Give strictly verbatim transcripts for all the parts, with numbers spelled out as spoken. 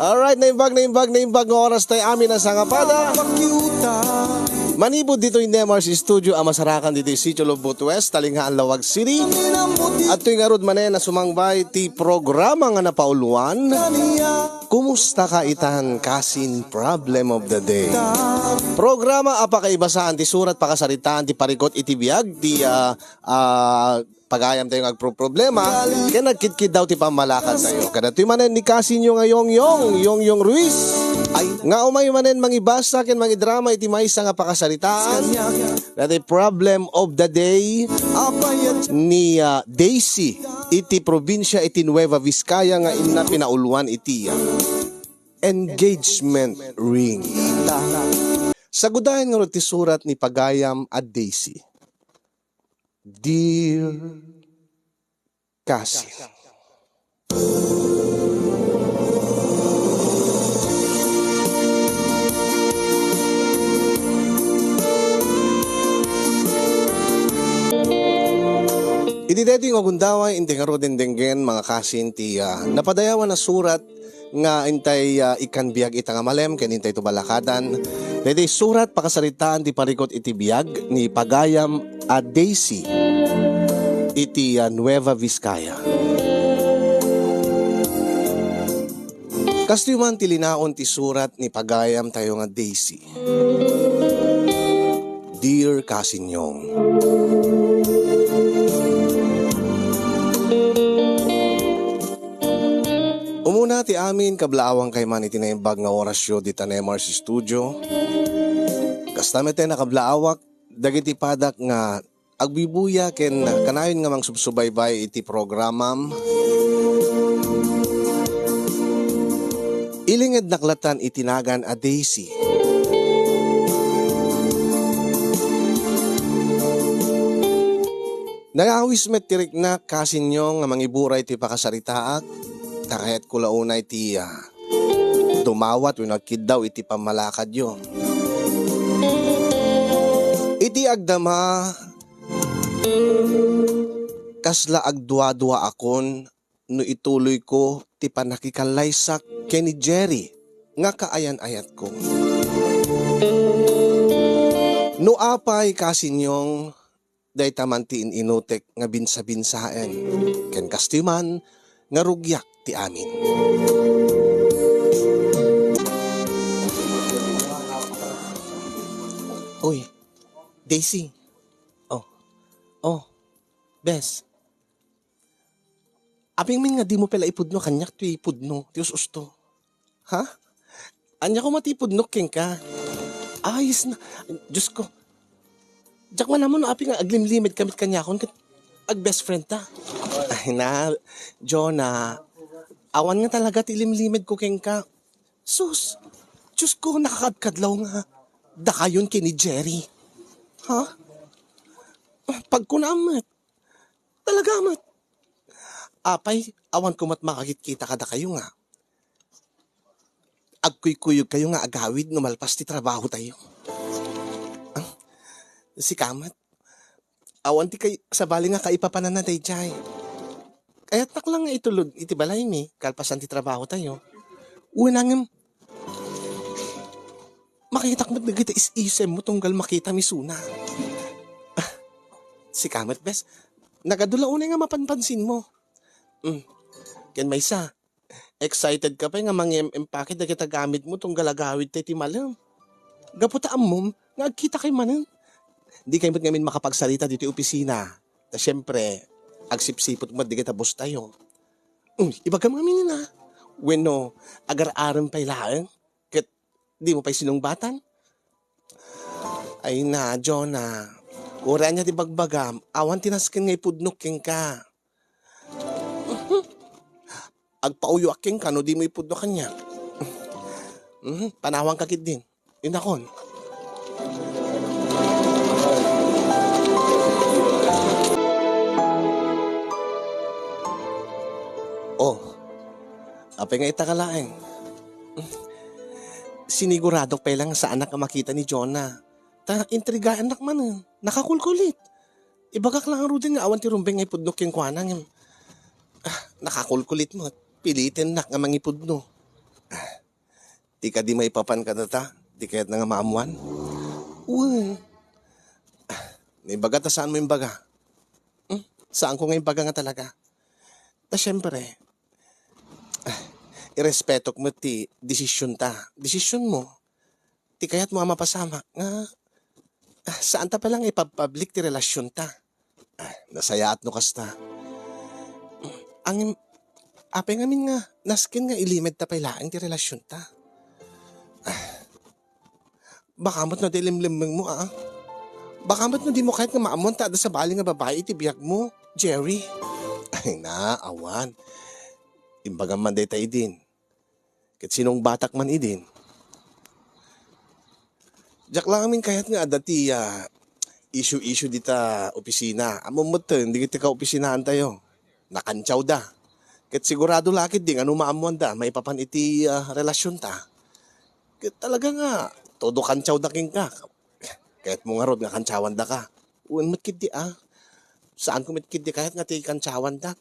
Alright, naimbag, naimbag, naimbag nga oras tayo amin a sangapada. Manipud ditoy Nemar's Studio a masarakan ditoy Sitio Lubot West, Talingaan, Laoag City. At toy ngarud manen a sumangbay ti programa nga napauluan, Kumusta ka itan, kasin? Problem of the day. Programa a pakaibasaan ti surat, pakasaritaan ti parikut iti biag ti, ah, ah, pagayam tayo nga agproproblema, ken nagkitkiddaw ti pammalakad tayo. Kadatoy manen ni kasinyo nga Yongyong, Yongyong Ruiz, nga umay manen mangibasa ken mangidrama iti maysa nga pakasaritaan, that is problem of the day ni, ah, Daisy iti probinsia iti Nueva Vizcaya nga inna pinauluan iti, ah, engagement ring. Sagudayen ngarud ti surat ni pagayam a Daisy. Dear Kasin. Iti daytoy nga gundaway, inti ngaruden denggen, mga kasin, ti, ah, napadayawan a surat nga intay, ah, ikkan biag ita nga malem ken intay tubalakadan. Daytoy surat pakasaritaan ti parikut iti biag ni pagayam a Daisy iti, ah, Nueva Vizcaya. Kastoy man ti linaon ti surat ni pagayam tayo nga Daisy. Dear Kasinyong. Umuna ti amin, kablaawang kay man iti naimbag nga orasyo dita Nemar's Studio. Kasta met ti nakablaawak dagiti padak nga agbibuya ken kanayon nga mangsubsubaybay iti programam. Ilingednak latan iti nagan a Daisy. Nangawis met ti riknak, Kasinyong, nga mangiburay ti pakasaritaak, ta kayatko la unay ti, ah, dumawat wenno agkiddaw iti pammalakadyo. Iti agdama, kasla agduaduaakon no ituloyko ti pannakikallaysak ken ni Jerry nga kaayan-ayatko. No apay, Kasinyong, dayta man ti in-inutek nga binsa-binsaen, ken kastoy man nga rugiak ti amin. Uy, Daisy. Oh. Oh. Bes. Apingmin nga dimo pay la ipudno kaniak ti pudno, ti us-usto. Ha? Ania koma ti pudnok kenka? Ayos na. Diyos ko. Diak man ammo no aping nga aglimlimed ka met kaniakon ket ag-best friend ta. Ay na, Jonah. Awan nga talaga ti limlimed ko kenka. Sus! Diyos ko, nakakadkadlaw nga dakayon ken ni Jerry. Ha? Pagkunam met. Talaga met. Apay, awan ko met makakitkita kadakayo nga agkuykuyogkayo nga agawid no malpas ti trabahotayo. Ah, sika met. Awan ti kay-, sabali nga kaipapananna daydiay. Kayatnak lang nga itulod iti balaymi, kalpasan ti trabahotayo. Wen ngem, makitak met dagiti is-isemmo tunggal makitam isuna. Ah, sika met, bes. Nagadu la unay nga mapanpansinmo. Mm. Ken maysa, excited ka pay nga mangiem-empake dagiti gamitmo tunggal agawidta iti malem. Gapu ta ammom nga agkitakay manen. Dikay met ngamin makapagsarita ditoy opisina. Ta siempre, agsipsiput met dagiti boss tayo. Mm, ibagam ngamin, a. Wenno, agar-arem pay laeng ket dimo pay sinungbatan? Ay na, Jonah. Uray ania ti bagbagam, awan ti nasken nga ipudnok kenka. Agpauyoak kenka no dimo ipudno kaniak. Mhm, panawanka ketdin. Inakon. Oh, apay nga ita ka laeng? Siniguradok pay lang nga saanak a makita ni Jonah. Ta intrigaannak manen. Nakakulkulit. Ibagak lang ngaruden nga awan ti rumbeng nga ipudno kenkuana ngem, ah, nakakulkulit met. Pilitennak nga mangipudno. Ah, Ti kadi maipapan kadata, ti kayatna nga maammoan? Wen. Naimbagata saanmo imbaga? Hmm? Saanko nga imbaga nga talaga. Ta siempre, ah, irespetok met ti desisyonta. Desisyonmo. Ti kayatmo a mapasamak nga, ah, saanta pay la nga ipabpublic ti relasyonta. Ah, nasayaat no kasta. Ang apay ngamin nga nasken nga ilimedta pay laeng ti relasyonta. Ah, baka met no di limlimmengmo, ah. Baka met no dimo kayat nga maammoan ta adda sabali nga babai iti biagmo, Jerry. Ay na, awan. Imbagam man dayta idin. Ket sinungbatak man idin. Diak la ngamin kayat nga adda ti, ah, issue-issue dita opisina. Ammom metten, dagiti kaopisinaantayo. Nakantiawda. Ket sigurado la ketdi nga no maammoanda maipapan iti, ah, relasyonta. Ket talaga nga, todo kantiawda kenka. Kayatmo ngarud nga kantiawandaka. Wen met ketdi, ah. Saanko met ketdi kayat nga ti kantiawandak.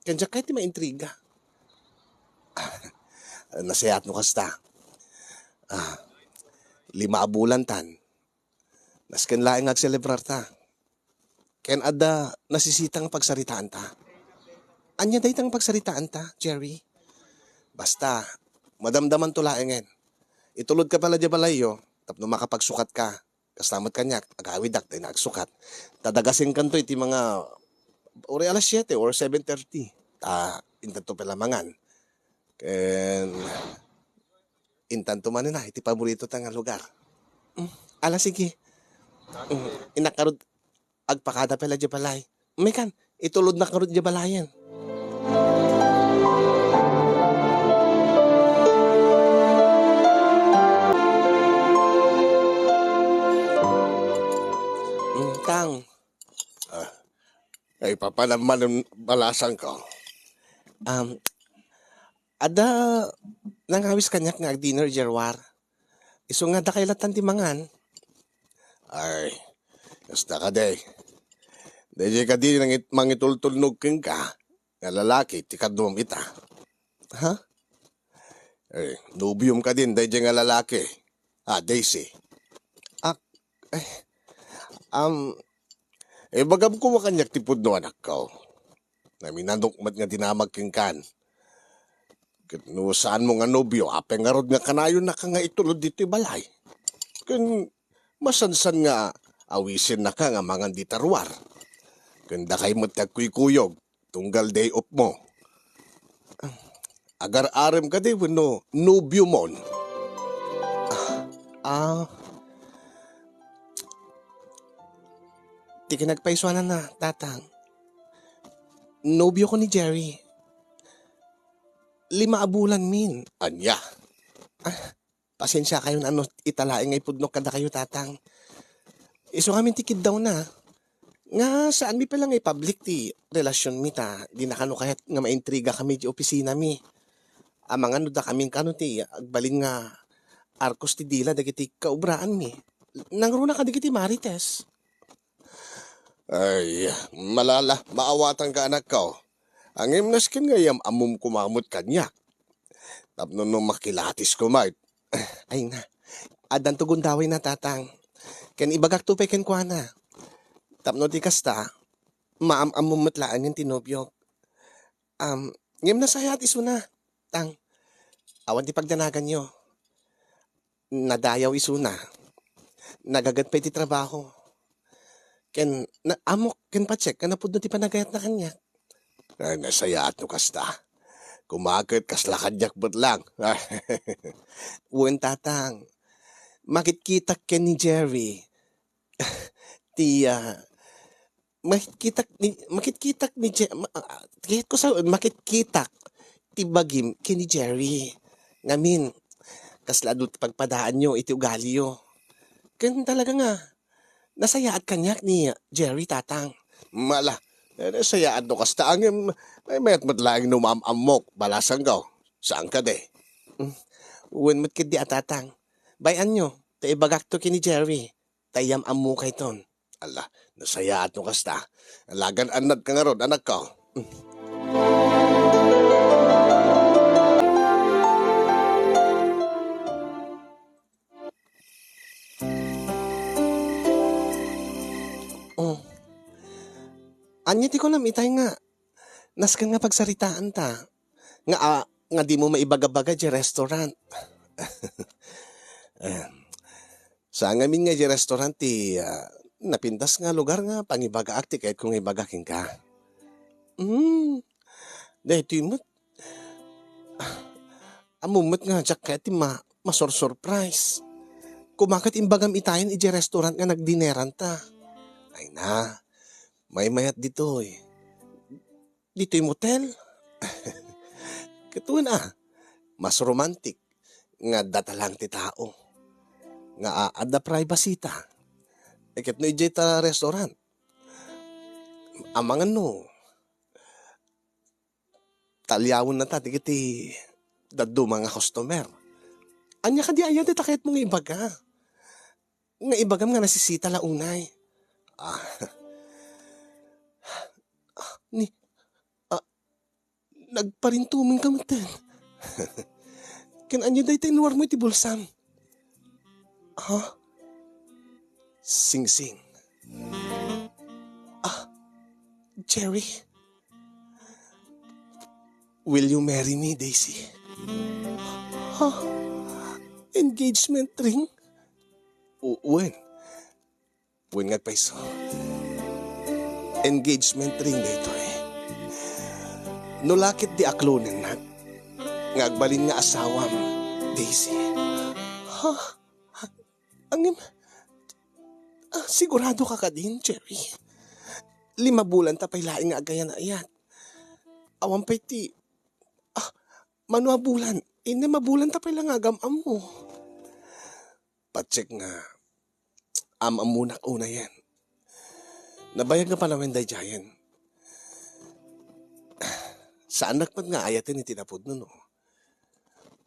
Ken diak kayat ti maintriga. Nasayaat no kasta. Ah, lima a bulantan. Nasken laeng nga agselebrarta. Ken adda nasisita nga pagsaritaanta. Ania dayta nga pagsaritaanta, Jerry? Basta, madamdamanto laengen. Itulodka pay la diay balayyo tapno makapagsukatka. Kasta met kaniak, agawidak dayta nga agsukat. Ta dagasenkanto iti mga, uray alas siete or seven thirty. Ta intanto pay la mangan. Ken intanto manen iti paboritota nga lugar. Mm, ala, sige. Mm, innak ngarud agpakada pay la diay balay. Umay kan, itulodnak ngarud diay balayen. Mm, tang. Ah, ay, papanam man balasangko. Um, adda nangawis kaniak nga agdinner, Jerwar. Isu nga dakay lattan ti mangan. Ay, kasta kadi. Daydiay kadi nangit-, mangitultulnog kenka nga lalaki ti kaduam ita. Ha? Ay, nobiom kadin daydiay nga lalaki. Ah, Daisy. Ak-, ay, um, ibagam koma kaniak ti pudno, anakko. Naminanok met nga dinamag kenkan. Ket no saanmo nga nobio, apay ngarud nga kanayonnaka nga itulod ditoy balay? Ken masansan nga awisennaka nga mangan dita ruar. Ken dakay met ti agkuykuyog tunggal day off mo. Agar-arem kadi wenno nobiomon? Ah, ti kinagpaisuananna, Tatang. Nobioko ni Jerry. Lima a bulanmin. Ania? Ah, pasensiakayon no ita laeng nga ipudnok kadakayo, Tatang. Isu ngamin ti kiddawna. Nga saanmi pay la nga i-public ti relasionmi ta dina kano kayat nga maintrigakami iti opisinami. Amangan no dakamin kano ti agbalin nga arkos ti dila dagiti kaobraanmi. Nangruna kadagiti Marites. Ay, malala, maawatanka, anakko. Ngem nasken nga iyam-ammom koma met kaniak. Tapno no makilatis koma, ay na, addanto gundawayna, Tatang. Ken ibagakto pay kenkuana. Tapno ti kasta, maam-ammom met laengen ti nobiok. Am, ngem nasayaat isuna, Tang. Awan ti pagdanaganyo. Nadayaw isuna. Nagaget pay ti trabaho. Ken na-, ammok ken Patsek nga napudno ti panagayatna kaniak. Ay, nasayaat no kasta. Koma ket kasla kaniak met lang. Wen, Tatang. Makitkitak ken ni Jerry. Ti, ah, makitkitak ni, makitkitak ni Je-, ma-, ah, kayatko sa, makitkitak ti bagim ken ni Jerry. Ngamin, kasla adu ti pagpadaanyo iti ugaliyo. Ken talaga nga, nasayaat kaniak ni Jerry, Tatang. Mala, eh, nasayaat no kasta, ngem maymayat met laeng no maam-ammok, balasangko. Saan kadi? Mm. Wen met ketdi a, Tatang. Bay-anyo, ta ibagakto ken ni Jerry. Ta iyam-ammokayton. Ala, nasayaat no kasta. Alagan annadka ngarud, anakko. Mm. Ania ti kunam itay nga nasken nga pagsaritaanta nga, ah, nga dimo maibaga-baga idiay restaurant? Ahem. Saan ngamin nga idiay restaurant ti, ah, napintas nga lugar nga pangibagaak ti kayatko nga ibaga kenka. Hmm, daytoy met. Ammom met nga diak kayat ti ma-, masursurprise. Koma ket imbagam itayen idiay restaurant nga nagdineranta. Ay na, maymayat ditoy. Ditoy motel? Ket wen a, mas romantic nga adda ta laeng ti tao. Nga a-, adda privacy ta. E ket no idiay ta restaurant, amangan no, taliawen na ta dagiti dadduma nga customer. Ania kadi aya dayta kayatmo nga ibaga? Nga ibagam nga nasisita la unay. Ah. Ni, ah, nagparintumeng ka metten. Ken ania dayta inuarmo iti bulsam? Ha? Singsing. Ah, Jerry. Will you marry me, Daisy? Ha? Engagement ring? U-, wen. Wen nga agpayso. Engagement ring daytoy. No la ket di aklonennak nga agbalin nga asawam, Daisy. Ha? Ngem, ah, sigurado ka kadin, Jerry? Lima bulan ta pay laeng nga agayan-ayat. Awan pay ti, ah, mano a bulan? Innem a bulan ta pay la nga agam-ammo. Patiek nga am-ammonak unayen. Nabayag nga panawen daydiayen. Saannak met nga ayaten iti napudno, no?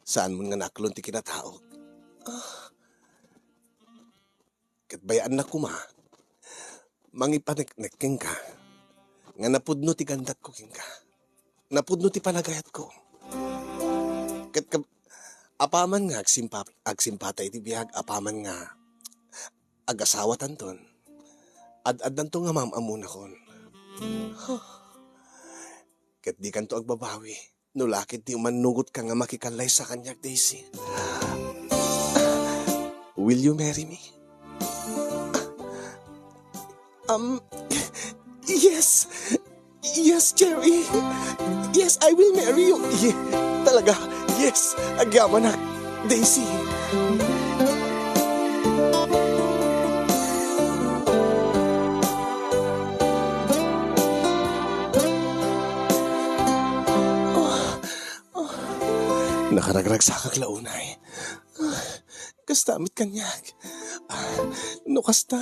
Saanmon nga naaklon ti kinataok. Ah. Ket bay-annak koma, mangipaneknek kenka, nga napudno ti gandatko kenka. Napudno ti panagayatko. Ket kab-, apaman nga agsimpa-, agsimpata iti biag, apaman nga agasawatanton, ad-addanto nga mam-ammonakon. Ket dikanto agbabawi. No la ket di umannugotka nga makikallaysa kaniak, Daisy. Will you marry me? Um, yes. Yes, Jerry. Yes, I will marry you. Ye-, talaga. Yes. Agyamanak, Daisy. Nakaragragsakak la unay. Kasta met kaniak. No kasta,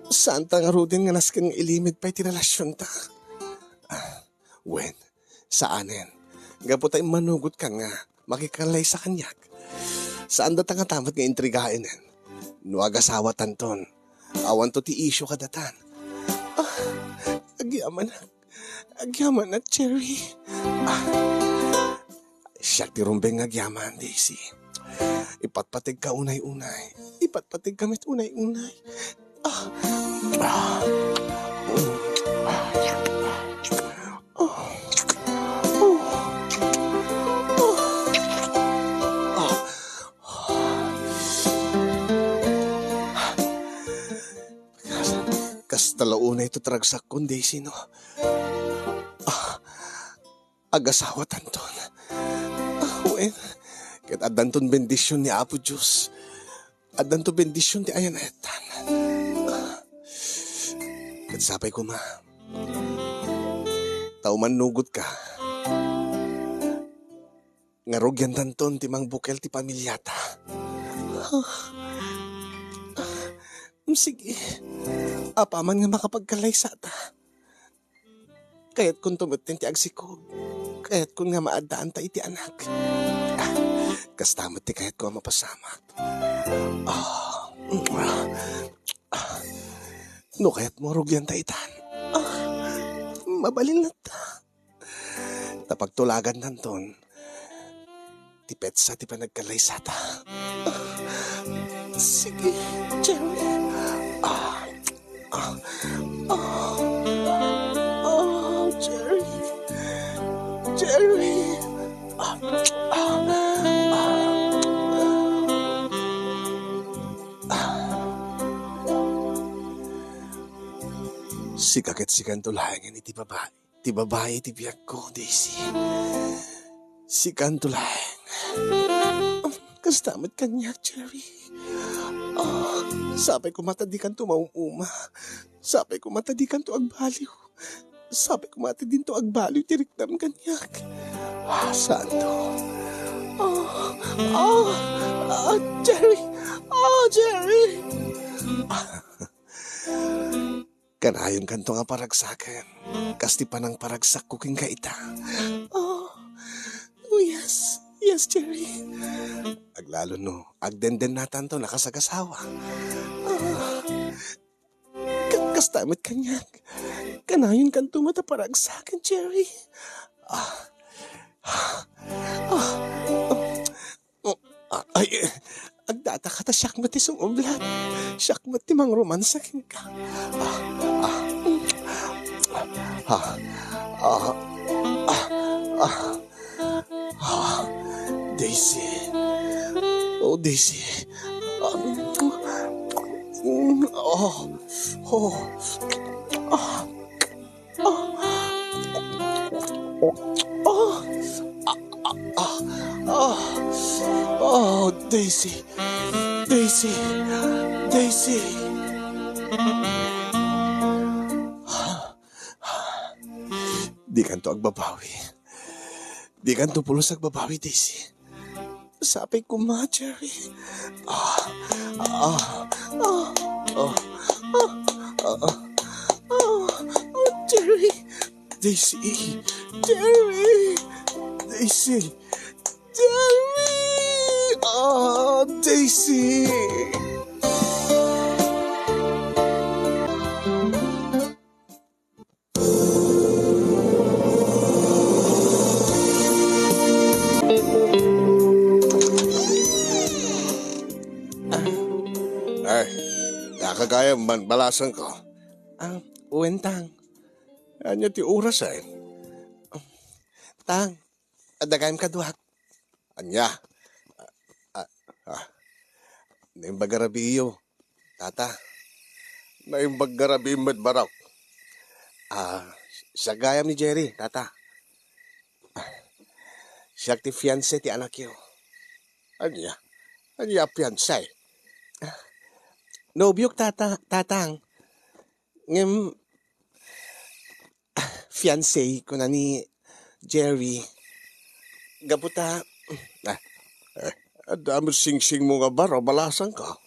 saanta ngaruden nga nasken nga ilimed pay ti relasionta. Wen, saanen. Gapu ta immannugotka nga makikallaysa kaniak. Saandata ngata met nga intrigaenen. No agasawatanton, awanto ti isyu kadatan. Ah, agyamanak. Agyamanak, Jerry. Ah. Siak ti rumbeng nga agyaman, Daisy. Ipatpategka unay-unay. Ipatpategka met unay-unay. Ah. Ah. Ah. Kasta la unay ti ragsakkon, Daisy, no? Ah, agasawatanton. Ah, wen, ket addanton bendision ni Apo Dios. Addanto bendision ti ayan-ayattan. Ket sapay koma, ta umannugotka, nga rugiantanton ti mangbukel ti pamiliata. Sige, apaman nga makapagkallaysata, kayatkonto metten ti agsikog. Kayatkon nga maaddaanta iti anak. Kasta met ti kayatko a mapasamak. Ah, ah, no kayatmo, rugianta itan. Ah, mabalin latta. Ta pagtulagantanton ti petsa ti panagkallaysata. Ah, sige, Jerry. Ah, ah, ah. Sika ket sikanto laengen iti babai. Ti babai iti biagko, Daisy. Sikanto laeng. Kasta met kaniak, Jerry. Ah, sapay koma ta dikanto maum-uma. Sapay koma ta dikanto agbaliw. Sapay koma ta dinto agbaliw ti riknam kaniak. Ah, santo. Ah, ah, ah, Jerry. Ah, Jerry. Ah. Kanayonkanto nga paragsaken, kas ti panangparagsakko kenka ita. Oh, oh, yes. Yes, Jerry. Aglalo no, agdendennatanto nakasagasawa. Ah, ka-, kasta met kaniak. Kanayonkanto met a paragsaken, Jerry. Ah, ah, ah, ah. Oh, ah, ay, eh, agdadaka ta siak met ti sumublat. Siak met ti mangromansa kenka. Ah, ah, mm, ah, ah, ah, ah, ah, Daisy. Oh, Daisy. Ah, mm, mm, oh, oh, ah. Ah. Ah. Ah, ah, ah, ah. Oh, Daisy. Daisy. Daisy. Dikanto agbabawi. Dikanto pulos agbabawi, Daisy. Sapay koma, Jerry. Ah, ah, ah, ah, ah, ah, ah, ah, Jerry. Daisy. Jerry. Daisy. Jerry. Ah, Daisy. Ay, nakagayam man, balasangko. Ah, wen, Tang. Ania ti orasen? Tang, adda gayam kaduak. Ania? Ah, ah, naimbag a rabiiyo, Tata. Naimbag nga rabiim met, Barok. Ah, siak gayam ni Jerry, Tata. Ah, siak ti fiancé ti anakyo. Ania? Ania a fiancé? Ah, nobiok, Tata, Tatang. Ngem, ah, fiancé, kuna ni Jerry. Gapu ta, ah, eh, adda met singsingmo nga baro, balasangko.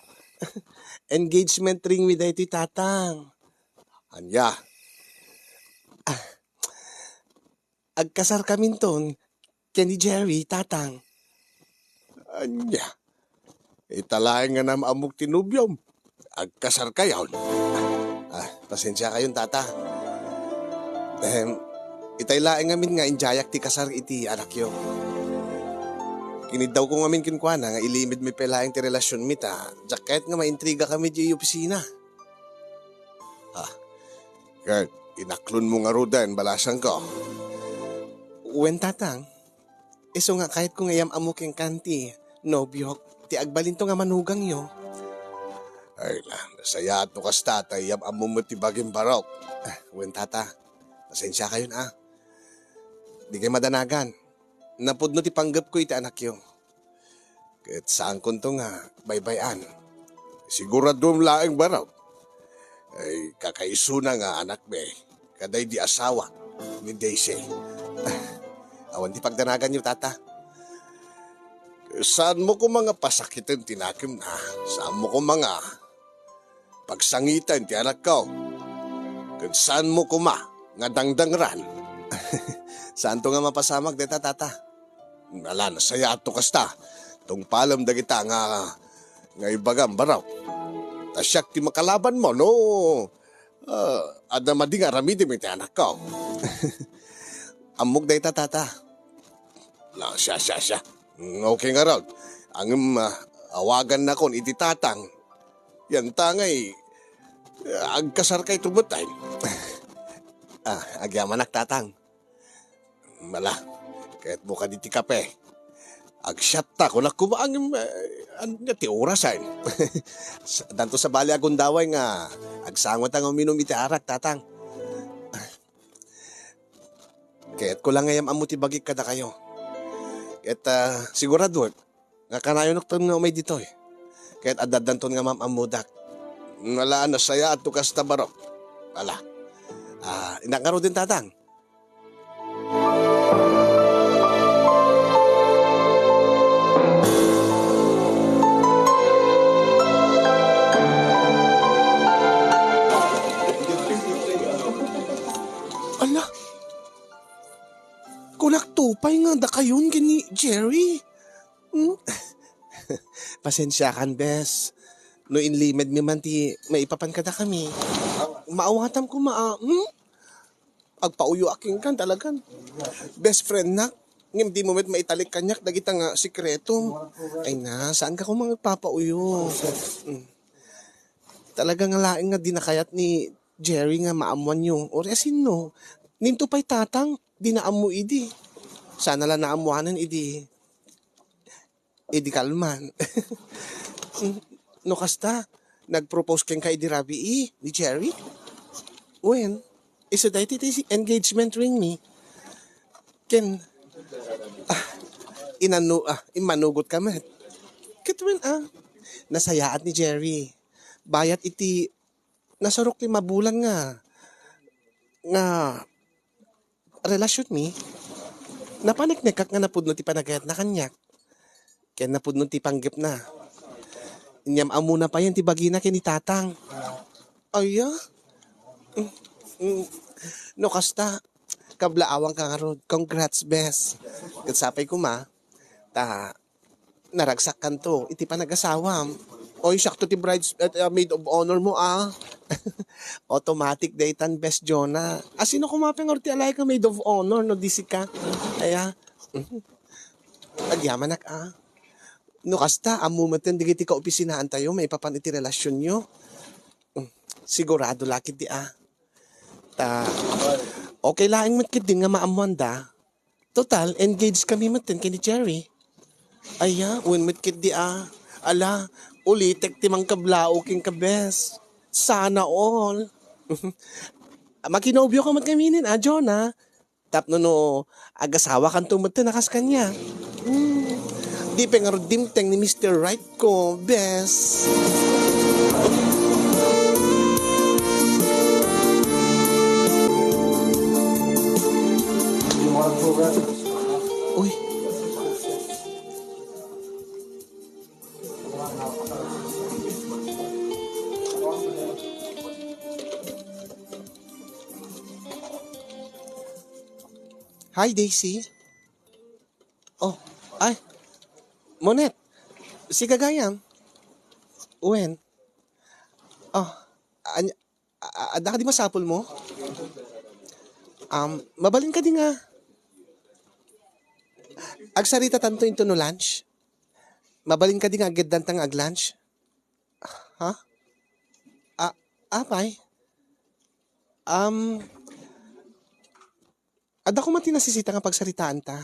Engagement ring mi daytoy, Tatang. Ania? Ah, agkasarkaminton ken ni Jerry, Tatang. Ania? Ita laeng nga naam-ammok ti nobiom. Agkasarkayon. Ah, pasensiakayon, Tata. Em, itay laeng ngamin nga indiayak ti kasar iti anakyo. Kiniddawko ngamin kenkuana nga ilimedmi pay laeng ti relasionmi ta diak kayat nga maintrigakami idiay opisina. Ah, ket inaklonmo ngaruden, balasangko. Wen, Tatang. Isu nga kayatko nga iyam-ammo kenka ti nobiok ti agbalinto nga manugangyo. Ay la, nasayaat no kasta ta iyam-ammo met ti bagim, Barok. Ah, wen, Tata. Pasensiakayon, ah. Dikay madanagan. Napudno ti panggepko iti anakyo. Ket saankonto nga baybay-an. Siguraduem laeng, Barok. Ay, kakaisuna nga anakmi, kadaydi asawa ni Daisy. Awan ti pagdanaganyo, Tata. Saanmo koma nga pasakiten ti nakemna. Saanmo koma nga pagsangiten ti anakko. Ket saanmo koma nga dangdangran. Saanto nga mapasamak dayta, Tata. Ala, nasayaat no kasta. Tungpalem dagita nga, nga ibagam, Barok. Ta siak ti makalabanmo no, ah, adda madi nga aramidem iti anakko. Ammok dayta, Tata. La, siya, siya, siya. Mm, okay ngarud. Ngem, ah, awagannakon iti Tatang. Yantangay, ah, agkasarkayto met, ay. Ah, agyamanak, Tatang. Ala, kayatmo kadi ti kape? Agsiatta, kunak koma, ngem, eh, ania ti orasen? Sa-, danto sabali a gundaway nga agsangota nga uminum iti arak, Tatang. Ket kulang nga yam-ammo ti bagik kadakayo. Ket, ah, siguraduek nga kanayonekton nga umay ditoy. Ket adda-addanton nga mam-ammodak. Ala, nasayaat to kasta, barok. Ala. Ah, innak ngaruden, Tatang. Ala, kunak to pay nga dakayon ken ni Jerry. Hmm? Pasensiakan, bes. No inlimedmi man ti maipapan kadakami, maawatam koma, ah, hmm? Agpauyoak kenka, talagan. Best friend nak. Ngem dimo met maitalik kaniak dagita nga sekreto. Ay na, saanka koma agpapauyo. Mm. Talaga nga laeng nga di nakayat ni Jerry nga maammuanyo. Uray a sinno? Ninto pay Tatang, di naammo idi. Sana la naammuanen idi. Idi kalman. No kasta, nag-propose kenka idi rabii ni Jerry? Wen, isu daytoy ti engagement ring mi. Ken, ah, inanu-, ah, immanugotka met. Ket wen, ah, nasayaat ni Jerry. Bayat iti nasurok lima bulan nga, nga relasyonmi, napaneknekak nga napudno ti panagayatna kaniak. Ken napudno ti panggepna. Inyam-ammona payen ti bagina ken ni Tatang. Aya? Mm, mm. No kasta, kablaawanka ngarud. Congrats, bes. Ket sapay koma, ta naragsakkanto iti panagasawam. Oy, siakto ti brides-, eh, eh, maid of honor mo, ah. Automatic daytan, Bes Jonah. A, sino koma pay ngarud ti alaek nga maid of honor no di sika? Aya. Agyamanak, ah. No kasta, ammo metten dagiti kaopisinaantayo maipapan iti relasyonyo. Sigurado la ketdi, ah. Ta, okay laeng met ketdin nga maammoanda. Total, engaged kami metten ken ni Jerry. Aya, wen met ketdi, ah. Ala, ulitek ti mangkablao kenka, bes. Sana all. Makinobio ka met ngaminen, ah, Jonah. Tapno no agasawakanto metten a kas kaniak. Hmm. Di pay ngarud dimteng ni Mister Right ko, bes. Uy. Hi, Daisy. Oh, ay. Monet, sika gayam. Wen. Oh, anya, a-, a-, adda kadi masapulmo? Um, mabalin kadi nga agsaritatanto intono lunch? Mabalin kadi nga aggeddanta nga ag-lunch? Ha? A-, apay? Um, adda koma ti nasisita nga pagsaritaanta?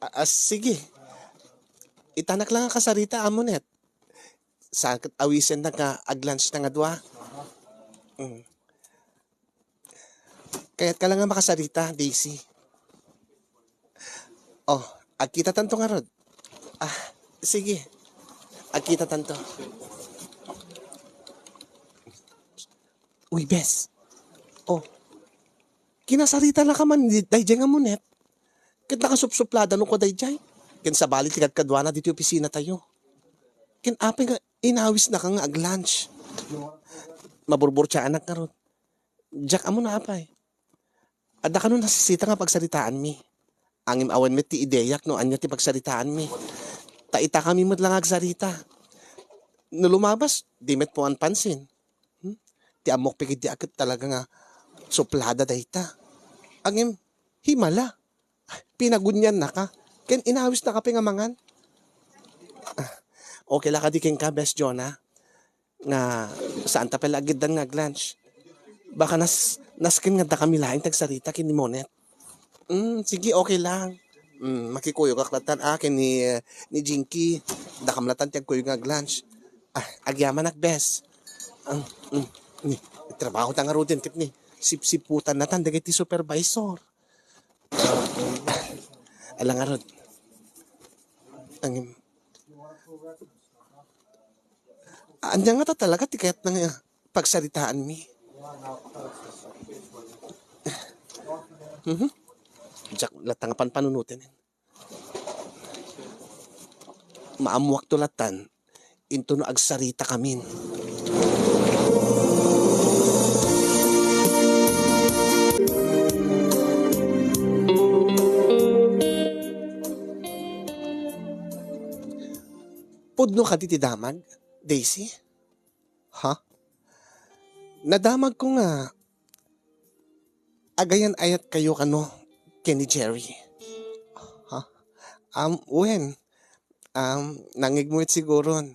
A-, a, sige. Itanak la nga kasarita, a Monet. Sa ket awisennak nga ag-lunchta nga dua. Mm. Kayatka la nga makasarita, Daisy. Oh, agkitatanto ngarud. Ah, sige. Agkitatanto. Uy, bes. Oh, kinasarita la ka man di-, daydiay nga Monet. Ket nakasupsuplada no ko daydiay. Ken sabali ti kadkaduana ditoy opisinatayo. Ken apay nga inawisnaka nga ag-lunch? Maburburtiaanak ngarud. Diak ammo no apay. Adda kano nasisita nga pagsaritaanmi. Ngem awan met ti ideak no ania ti pagsaritaanmi. Ta itakami met la nga agsarita. No lumabas, di met puan pansin. Hmm? Ti ammok pay ketdi a ket talaga nga suplada dayta. Ngem, himala. Pinaguniannaka. Ken inawisnaka pay nga mangan. Ah, okay la kadi kenka, Bes Jonah? Nga, saanta pay la aggiddan nga ag-lunch? Baka nas-, nasken nga dakami laeng ti agsarita ken ni Monet. Mm, sige, okay lang. Mm, makikuyogak latan, ah, ken ni, eh, ni Jinky. Dakam latan ti agkuyog nga ag-lunch. Ah, agyamanak, Bes. Ah, mm, ni, trabaho ta ngaruden, ket ni. sipsiputannatan dagiti supervisor. Ala ngarud. Ang, ania ngata talaga ti kayatna nga pagsaritaanmi? Mhm. Diak latta nga panpanunoten. Maammoakto lattan, intono agsaritakamin. Pudno kadi ti damag, Daisy? Ha? Nadamagko nga agayan-ayatkayo kano ken ni Jerry. Ha? Um, wen, um, nangngegmo met siguron.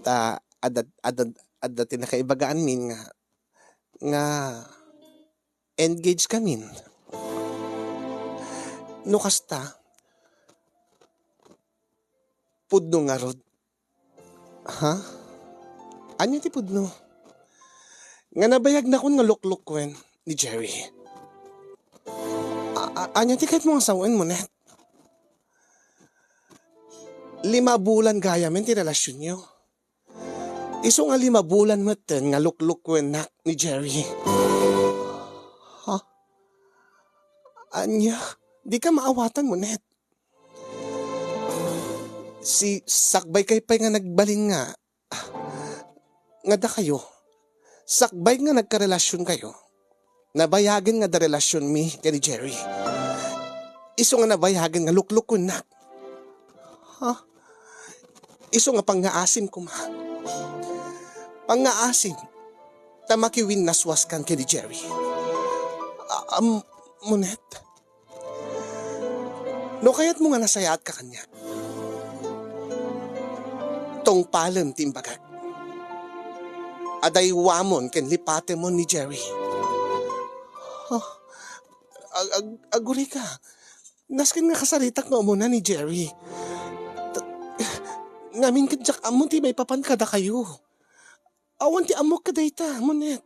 Ta adda, adda, adda ti nakaibagaanmin nga, nga engage kamin. No kasta, pudno ngarud. Ha? Ania ti pudno? Nga nabayagnakon nga luklukken ni Jerry. A-, a-, ania ti kayatmo nga sawen, Monet? Lima bulan gayamen ti relasionyo. Isu nga lima bulan metten nga luklukkuennak ni Jerry. Ha? Ania? Dika maawatan, Monet. Si, sakbaykay pay nga nagbalin nga, nga dakayo. Sakbay nga nagkarelasionkayo. Nabayagen nga adda relasionmi ken ni Jerry. Isu nga nabayagen nga luklukkuennak. Ha? Isu nga pangngaasim koma. Pangngaasim. Ta makiwinnaswaskan ken ni Jerry. A-, am-, Monet. No kayatmo nga nasayaatka kaniak, tungpalem ti imbagak. Adaywamon ken lipatemon ni Jerry. Oh, ag-, ag-, agurika. Nasken nga kasaritak nga umuna ni Jerry. Ta-, ngamin ket diak ammo ti maipapan kadakayo. Awan ti ammok kadayta, Monet.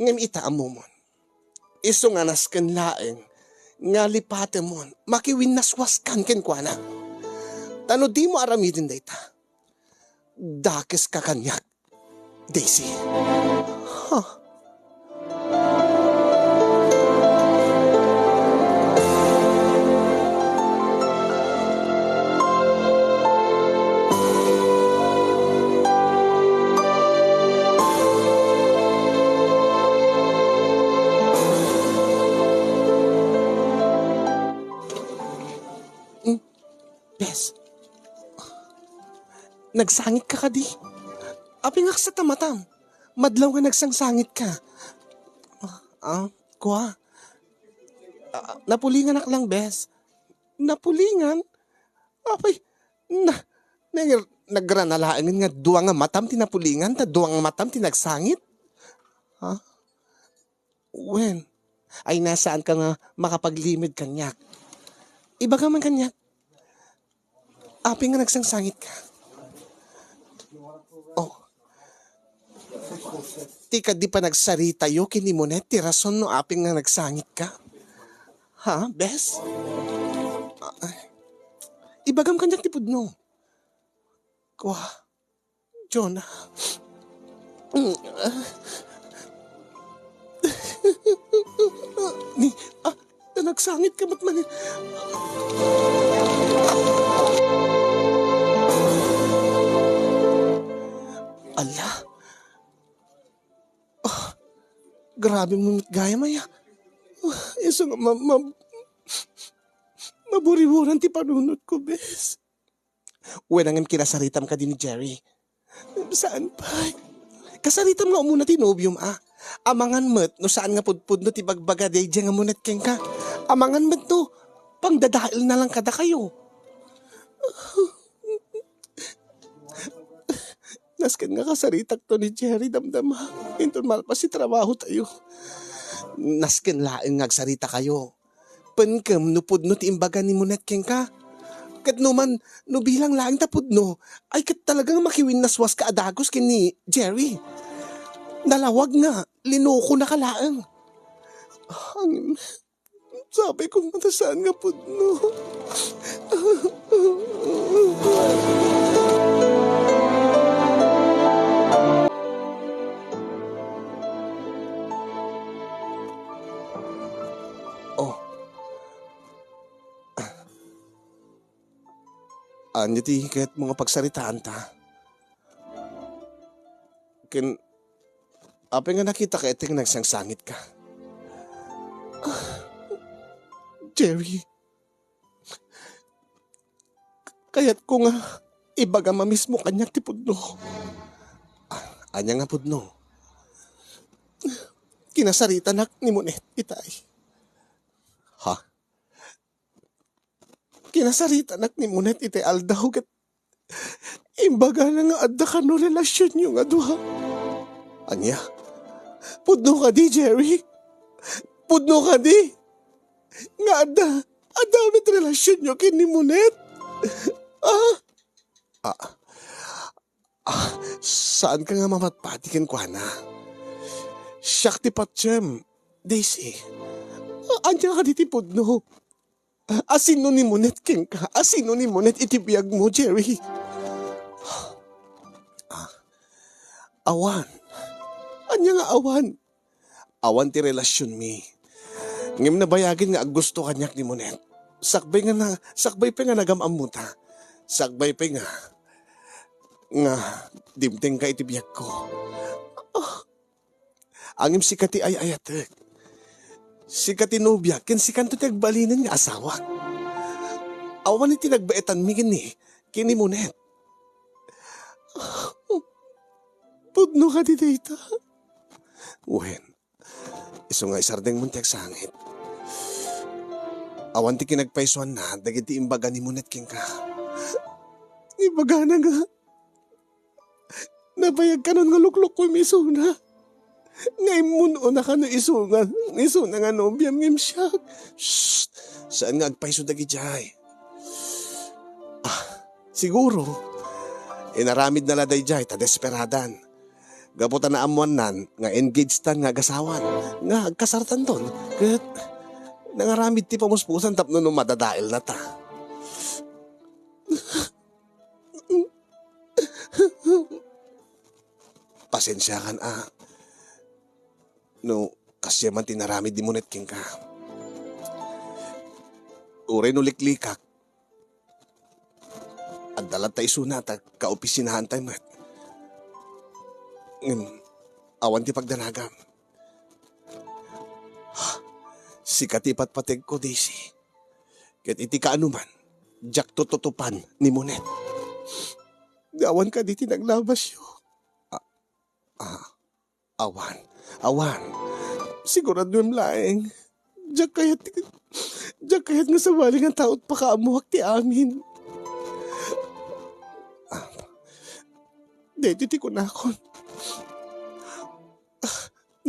Ngem ita ammomon. Isu nga nasken laeng nga lipatemon, makiwinnaswaskan kenkuana. Ta no dimo aramiden dayta, dakeska kaniak, Daisy. Huh. Mm, Bes, nagsangitka kadi? Apay nga kasat a matam? Madlaw nga nagsangsangitka. Ah, ah, kua. Ah, napulinganak lang, Bes. Napulingan? Apay, na, nag-, nagrana laengen nga dua nga matam ti napulingan, ta dua nga matam ti nagsangit? Ha? Wen, ay, nasaanka nga makapaglimid kaniak. Ibaga man kaniak, apay nga nagsangsangitka? Oh. Ti kadi panagsaritayo ken ni Monet ti rason no apay nga nagsangitka? Ha, Bes? Ah, ibagam kaniak ti pudno. Kua, Jonah. Ni, ah, ta nagsangitka met man. Ala. Ah, grabe mo met gayam aya. Ah, isu nga ma-, ma-, maburiburan ti panunotko, Bes. Wen, ngem kinasaritam kadi ni Jerry? Saan pay? Kasaritam nga umuna ti nobiom a. Amangan met no saan nga pudpudno ti bagbaga daydiay nga Monet kenka. Amangan met no pangdadaelna lang kadakayo. Nasken nga kasaritakto ni Jerry, damdama. Inton malpas ti trabahotayo. Nasken laeng nga agsaritakayo. Penkem no pudno ti imbaga ni Monet kenka. Ket no man, no bilang laeng ta pudno, ay ket talaga nga makiwinnaswaska a dagus ken ni Jerry. Nalawag nga, Linukonaka laeng. Ang, sabi ko, matasaan nga pudno. Oh. Ania ti kayatmo nga pagsaritaanta? Ken, apay nga nakitaka iti nga nagsangsangitka? Ah, Jerry, kayatko nga ibagam a mismo kaniak ti pudno. Ah, ania nga pudno? Kinasaritanak ni Monet itay. Ha? Kinasaritanak ni Monet iti aldaw ket imbagana nga adda kano relasionyo nga dua. Ania? Pudno kadi, Jerry? Pudno kadi? Nga adda, adda met relasionyo ken ni Monet? Ah? Ah, ah, saanka nga mapatpati kenkuana? Siak ti patiem, Daisy. Ah, ania kadi ti pudno? Asino ni Monet kenka? Asino ni Monet iti biagmo, Jerry? Ah, awan. Ania nga awan? Awan ti relasionmi. Ngem nabayagen nga aggusto kaniak ni Monet. Sakbay nga na, sakbay pay nga nagam-ammota. Sakbay pay nga, nga dimtengka iti biagko. Ah, Ngem sika ti ay-ayatek. Sika ti nobia, ken sikanto ti agbalinen nga asawak. Awan iti nagbaetanmi ken ni, ken ni Monet. Pudno kadi dayta? Wen, isu nga isardengmon ti agsangit. Awan ti kinagpaysuanna dagiti imbaga ni Monet kenka. Ibagana nga, nabayag kanon nga luklukuem isuna. Nga immun-ona kano isu nga, isuna nga nobiam ngem siak. Shh! Saan nga agpayso dagidiay? Ah, siguro, inaramidna la daydiay ta desperadan. Gapu ta naammoannan nga engaged tan nga agasawan, nga agkasartanton, ket nangaramid ti pamuspusan tapno no madadaelna ta. Pasensiakan a no kasdiay man ti inaramid ni Monet kenka. Uray no liklikak, adda latta isuna ta kaopisinaantay met. Ngem awan ti pagdanagam. Sika ti ipatpategko, Daisy. Ket iti kaanoman, diak tututupan ni Monet. Awan kadi ti naglabasyo? Ah, ah, awan. Awan. Siguraduem laeng. Diak kayat, diak kayat nga sabali nga taot pakaammoak ti amin. Ah, daytoy ti kunakon.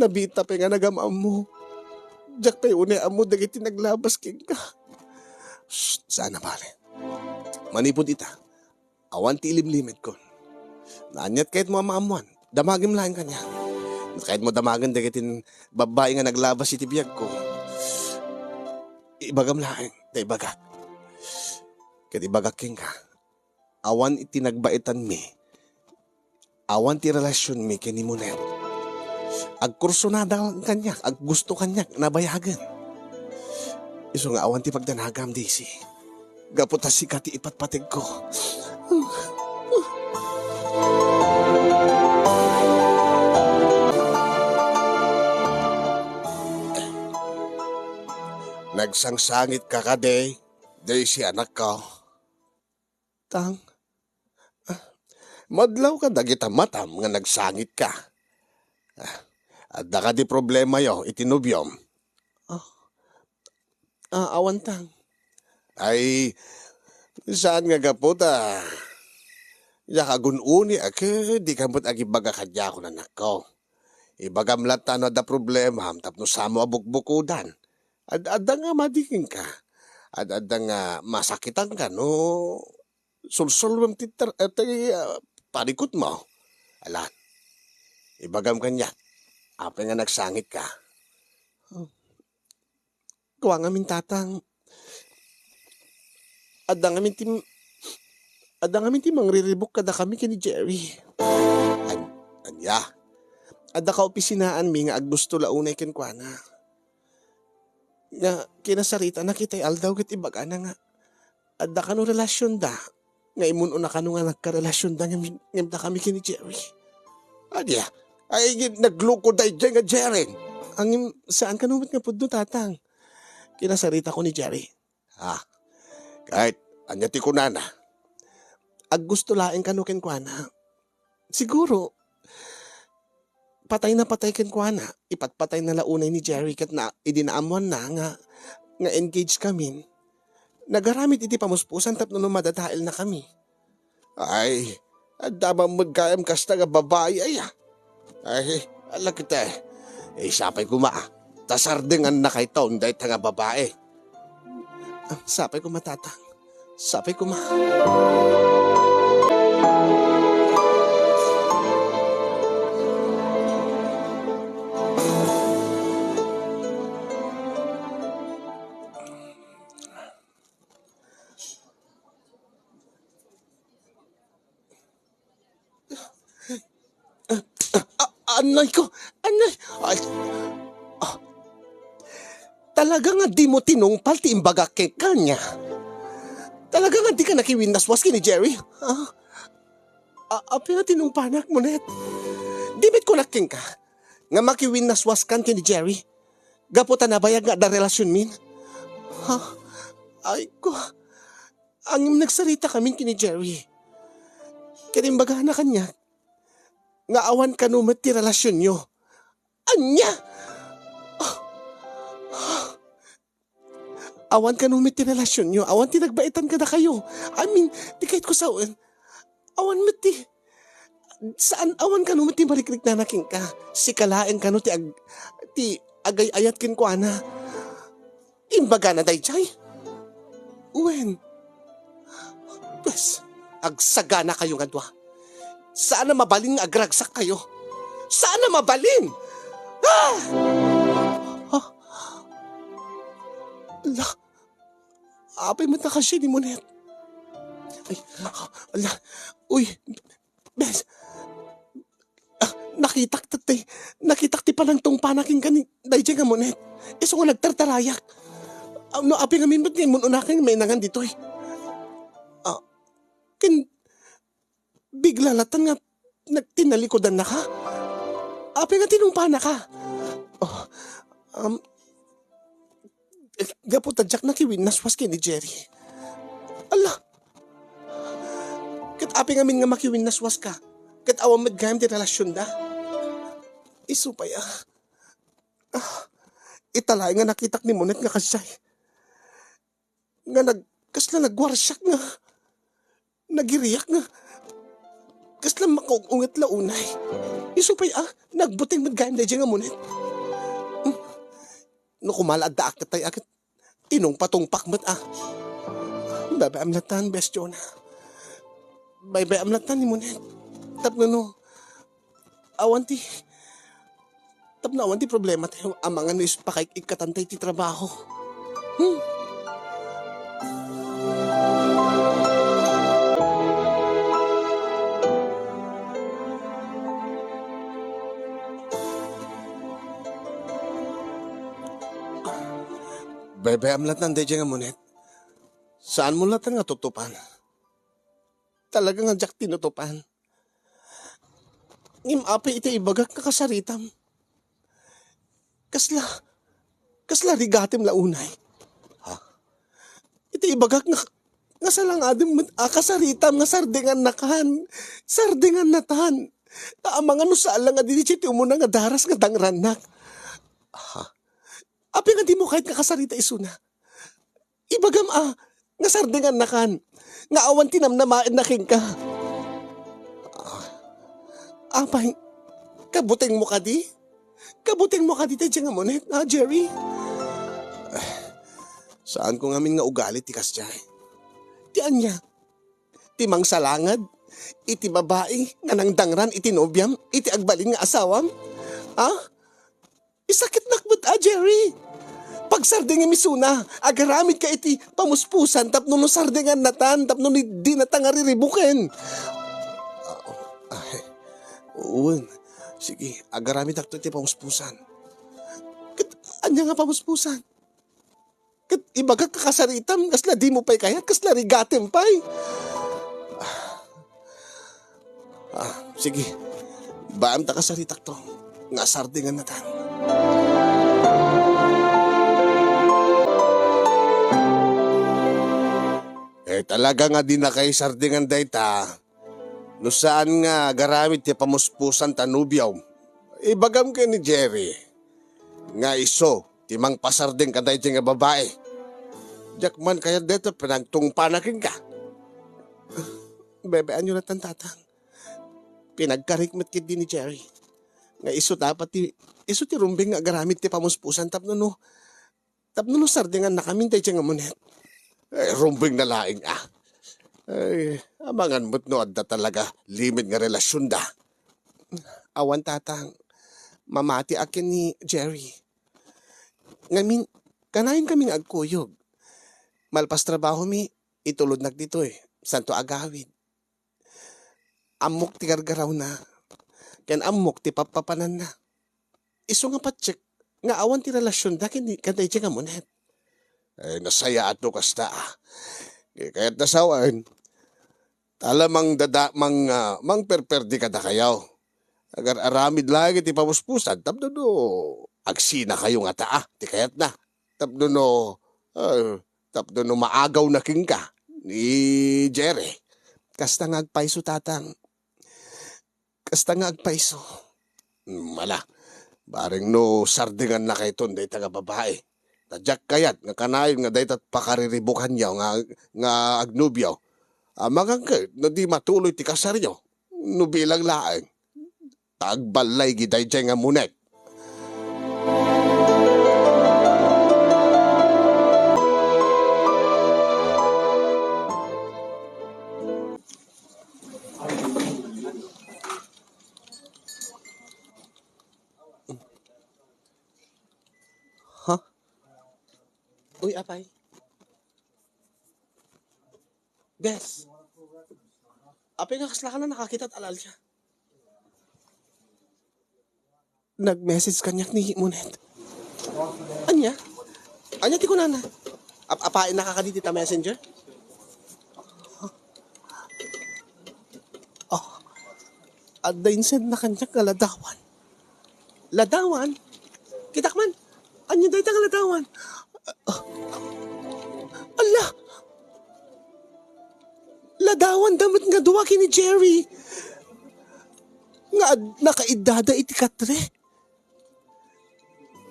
Nabiit ta pay nga nagam-ammo. Diak pay unay ammo dagiti naglabas kenka. Shh, saan a bale. Manipud ita, awan ti ilimlimedkon. No aniat kayatmo a maammoan, damagem laeng kaniak. No kayatmo damagen dagiti babbai nga naglabas iti biagko, ibagam laeng ta ibagak. Ket ibagak kenka, awan iti nagbaetanmi, awan ti relasionmi ken ni Monet. Agkursunada kaniak, aggusto kaniak, nabayagen. Isu nga awan ti pagdanagam, Daisy. Gapu ta sika ti ipatpategko. Nagsangsangit ka kadi, Daisy, anakko? Tang, ah, madlaw ka dagita matam nga nagsangitka. Ah, adda kadi problemayo iti nobiom? Ah, ah, awan, Tang. Ay, saan nga gapu ta diak agun-uni a ket dika met agibaga kadiakon, anakko. Ibagam latta no adda problemam tapno samo a bukbukodan. Ad-adda nga madi kenka. Ad-adda nga masakitanka no sulsulwem ti ter-, eh, ti, ah, parikutmo. Alan, ibagam kaniak, Apay nga nagsangitka? Kua ngamin, Tatang, adda ngamin ti, adda ngamin ti mangriribuk kadakami ken ni Jerry. An-, ania? Adda kaopisinaanmi nga aggusto la unay kenkuana. Nga kinasaritana ketdi aldaw ket ibagana nga adda kano relasionda, nga imun-una kano nga nagkarelasionda ngem, ngem dakami ken ni Jerry. Ania? Ay, nagloko daydiay nga Jerry. Ngem saan kano met nga pudno, Tatang. Kinasaritako ni Jerry. Ah, kahit ania ti kunana. Aggusto laeng kano kenkuana. Siguro, patay na patay kenkuana, ipatpatayna la unay ni Jerry ket na, idi naammoanna nga, nga engaged kamin, nagaramid iti pamuspusan tapno no madadaelnakami. Ay, adda man met gayam kasta nga babai, aya. Ay, ala ket, eh, sapay koma, ta sardengannakayton dayta nga babai. Ah, sapay koma, Tatang. Sapay koma. Ah, ah, anay ko! Anay! Ay, ah, talaga nga dimo tinungpal ti imbagak kenka, ania? Talaga nga dika nakiwinnaswas ken ni Jerry? Ah, a-, apay nga tinungpanak, Monet? Di met kunak kenka nga makiwinnaswaskan ken ni Jerry gapu ta nabayag nga adda relasionmin? Ha? Ay ko, ngem nagsaritakamin ken ni Jerry. Ket imbagana kaniak nga awan kano met ti relasionyo. Ania? Awan kano met ti relasionyo, awan ti nagbaetan kadakayo. I mean, ti kayatko sawen, awan met ti, saan, awan kano met ti mariknana kenka. Sika laeng kano ti ag-, ti agay-ayat kenkuana. Imbagana daydiay? Wen, pues, agsaganakayo nga dua. Saan a mabalin nga agragsakkayo. Saan a mabalin! Ah! Ah! Ala, apay met a kasiay ni Monet? Ay, ala, uy, bes, ah, nakitak ti, nakitak ti panangtungpana kenka ni daydiay nga Monet. Isu nga nagtartarayak. Ah, no, apay ngamin met nga immun-unakay nga mainangan ditoy? Ah, ken bigla latan nga nagtinalikudannaka? Apay nga tinungpanaka? Oh, um, eh, gapu ta diak nakiwinnaswas ken ni Jerry. Ala! Ket apay ngamin nga makiwinnaswaska? Ket awan met gayam ti relasionda. Isu pay, ah. Ah, ita laeng nga nakitak ni Monet nga kasiay. Nga nag-, kasla nagwarsiak nga, nagiriak nga, kasla makaung-unget la unay. Isu pay, ah, nagbuteng met gayam daydiay nga Monet. Hmm. No kumala addaak ket tay aket, tinungpatungpak met, ah. Baybay-am latan, Bes Jonah. Baybay-am latan ni Monet. Tapno no, awan ti, tapno awan ti problematayo, amangan no isu pakaik-ikkatantay ti trabaho. Hmm. Baybay-am latan daydiay nga Monet. Saanmo latan nga tutupan. Talaga nga diak tinutupan. Ngem apay iti ibagak nga kasaritam? Kasla, kasla rigatem la unay? Ha? Iti ibagak nga, nga salangadem met a kasaritam nga sardengannakan. Sardengannatan. Ta amangan no saan la nga didi ti umuna nga daras nga dangrannak. Ha? Apay nga dimo kayat nga kasarita isuna? Ibagam a, nga sardengannakan, nga awan ti namnamaenna kenka. Ah, apay, kabutengmo kadi? Kabutengmo kadi daydiay nga Monet, ha, Jerry? Saanko ngamin nga ugali ti kasdiay. Ti ania? Ti mangsalangad iti babai nga nangdangran iti nobiam, iti agbalin nga asawam? Ha? Sakitnak met a, Jerry. Pagsardingem isuna, agaramidka iti pamuspusan tapno no sardingannatan, tapno ni, dinata nga riribuken. Ah, ah, eh, wen. Sige, agaramidakto iti pamuspusan. Ket ania nga pamuspusan? Ket ibagak kasaritam, kasla dimo pay kayat, kasla rigatem pay. Ah, sige. Baam ta kasaritakto nga sardingannatan. Eh, talaga nga dinaka isardingan dayta. No saan nga agaramid ti pamuspusan ta nobiom, ibagam ken ni Jerry nga isu ti mangpasardeng kadaydiay nga babai. Diak man kayat dayta panagtungpana kenka. Bebeanyo latan, Tatang. Pinagkarik met ketdi ni Jerry nga isu dapat ti, isu ti rumbeng nga agaramid ti pamuspusan tapno no, tapno no sardingannakamin daydiay nga Monet. Eh, rumbeng na laeng, ah. Ay, amangan met no adda talaga limit nga relasionda. Awan, Tatang. Mamatiak ken ni Jerry. Ngamin, kanayon kami nga agkuyog. Malpas trabahomi, itulodnak ditoy, santo agawid. Ammok ti gargarawna, ken ammok ti pappapananna. Isu nga patiek nga awan ti relasionda ken, kadaydiay nga Monet. Eh, nasayaat no kasta, ah. Kayatna sawen, ta la mangdada-, mang-, ah, mangperperdi kadakayo. Agar-aramid laeng iti pamuspusan, tapno no agsinakayo ngata, ah, ti kayatna. Tapno no, ah, tapno no maagawna kenka ni Jerry. Kasta nga agpayso, Tatang. Kasta nga agpayso. Hmm, ala, bareng no sardingannakayton dayta nga babai. Ta diak kayat nga kanayon nga dayta pakariribukanyo nga, nga agnobio. Amangan ket no di matuloy ti kasaryo, no bilang laeng. Ta agballay gidaydiay nga Monet. Ha? Uy, apay. Bes. Apay nga kasla ka na nakakita at alalya. Nag-message kaniak ni Monet. Ania? Ania ti kunana? Ap-, apain na ka dita messenger? Oh. Adda insend na kaniak nga ladawan. Ladawan? Kitak man. Ania dayta nga ladawan? Ala! Ladawan da met nga dua ken ni Jerry. Nga ad-, nakaiddada iti katre.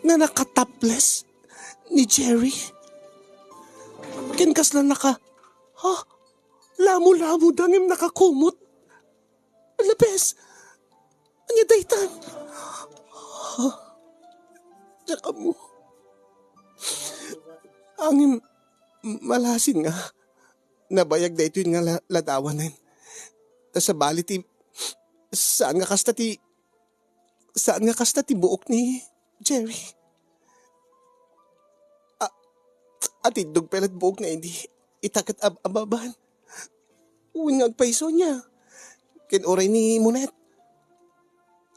Nga nakataples ni Jerry. Ken kasla naka, ha? Lamo-lamo da ngem nakakumot. Ala, bes. Ania daytan? Diak ammo. Ngem, malasin nga nabayag daytoy nga la-, ladawanen. Ta sabali ti, saan nga kasta ti, saan nga kasta ti buok ni Jerry. A-, atiddog pay la't buokna idi ita ket ab-, ababan. Wen nga agpayso nia. Ken uray ni Monet.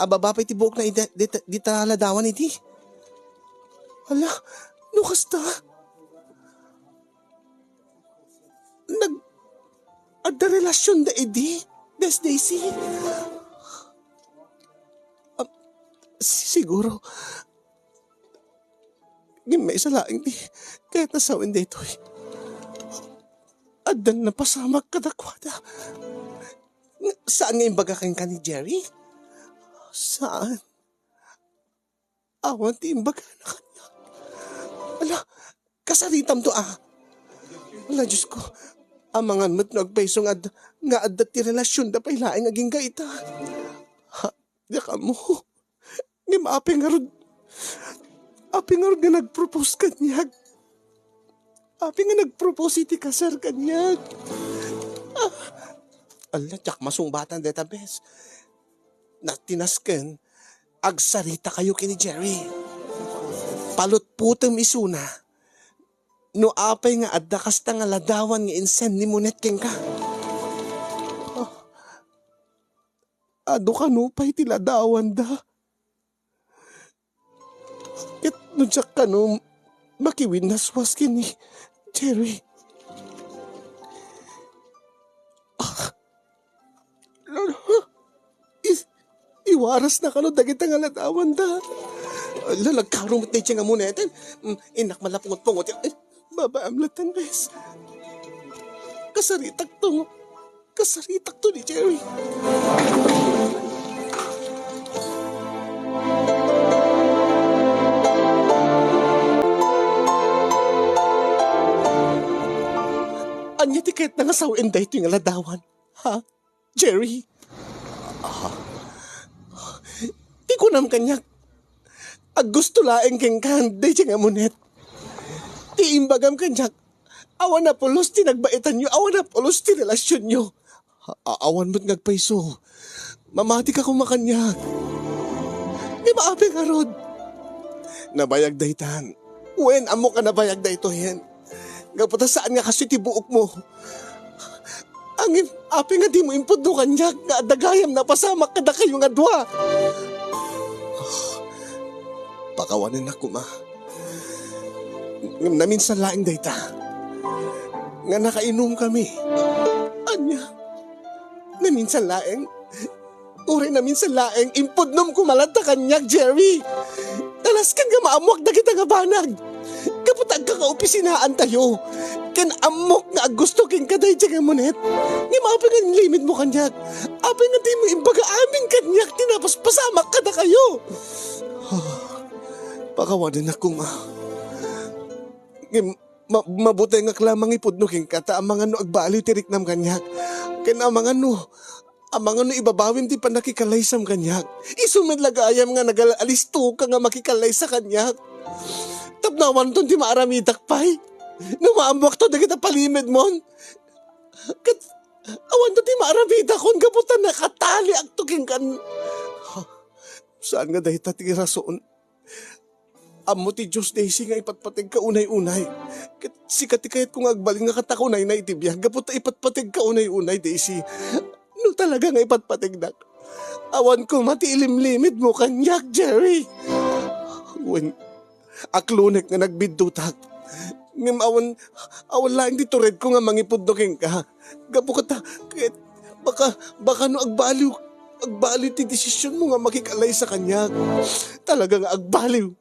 Ababa pay ti buokna ida-, dita, dita ladawan idi. Hala, no kasta? Nag-, adda relasionda idi, Bes Daisy. Ah, si-, siguro. Ngem maysa laeng ti kayatna sawen daytoy. Addan napasamak kadakuada. Saan nga imbaga kenka ni Jerry? Saan? Awan ti imbagana kaniak. Ala, kasaritamto, a. Ala, Diyos ko. Amangan met no agpayso nga ad-, nga adda ti relasionda pay laeng agingga ita. Ha, diak ammo. Ngem apay ngarud, apay ngarud nga nagpropose kaniak? Apay nga nagpropose iti kasar kaniak? Ah, ala, diak masungbatan dayta, bes. Natinas ken, agsarita kayo ken ni Jerry. palutputem isuna no apay nga adda kasta nga ladawan nga insen ni Monet kenka. Ah, adu kano pay ti ladawanda? Ket no diak kano makiwinnaswas ken ni Jerry. Ah, Lolo, is, iwarasna kano dagita nga ladawanda. Ala, nagkaro met dayta nga Monet. Mm, innak malapungot-pungot. Ay, babaam latta, bes. Kasaritakto. Kasaritakto ni Jerry. Ania ti kayatna nga sawen daytoy nga ladawan? Ha? Jerry? Ah. Ti kunam kaniak, aggusto laeng kenka daytoy nga Monet. Ti imbagam kaniak, awan a pulos ti nagbaitanyo, awan a pulos ti relasionyo. A-, awan met nga agpayso. Mamatika koma kaniak. Di ba, apay ngarud? Nabayag daytan. Wen, ammok a nabayag daytoyen. Gapu ta saan nga kastoy ti buokmo. Ngem, apay nga dimo impudno kaniak nga adda gayam napasamak kadakayo nga dua? Pakawanennak koma. Ngem naminsan laeng dayta nga nakainumkami. Ania? Naminsan laeng? Uray naminsan laeng, impudnom koma latta kaniak, Jerry. Nalasken nga maammoak dagita nga banag. Gapu ta agkakaopisinaantayo. Ken ammok nga aggusto kenka daydiay nga Monet. Ngem apay nga inlimidmo kaniak? Apay nga dimo imbaga amin kaniak ti napaspasamak kadakayo? Pakawanennak koma. Ngem ma-, mabutengak la mangipudno kenka ta amangan no agbaliw ti riknam kaniak. Ken amangan no, amangan no ibabawim ti pannakikalaysam kaniak. Isu met la gayam nga nagal-alistoka nga makikalaysa kaniak. Tapno awanton ti maaramidak pay. No maammoakto dagita palimedmon. Ket awanto ti maaramidakon gapu ta nakataliakto kenkan. Saan nga dayta ti rason? Ammo ti Dios, Daisy, nga ipatpategka unay-unay. Ket sika ti kayatko nga agbalin nga katakunayna iti biag gapu ta ipatpategka unay-unay, Daisy. No talaga nga ipatpategnak, awan koma ti ilimlimidmo kaniak, Jerry. Wen, aklonek nga nagbiddutak. Ngem awan, awan laeng ti turedko nga mangipudno kenka. Gapu kata, ket baka, baka no agbaliw, agbaliw ti desisionmo nga makikalaysa kaniak. Talaga nga agbaliw.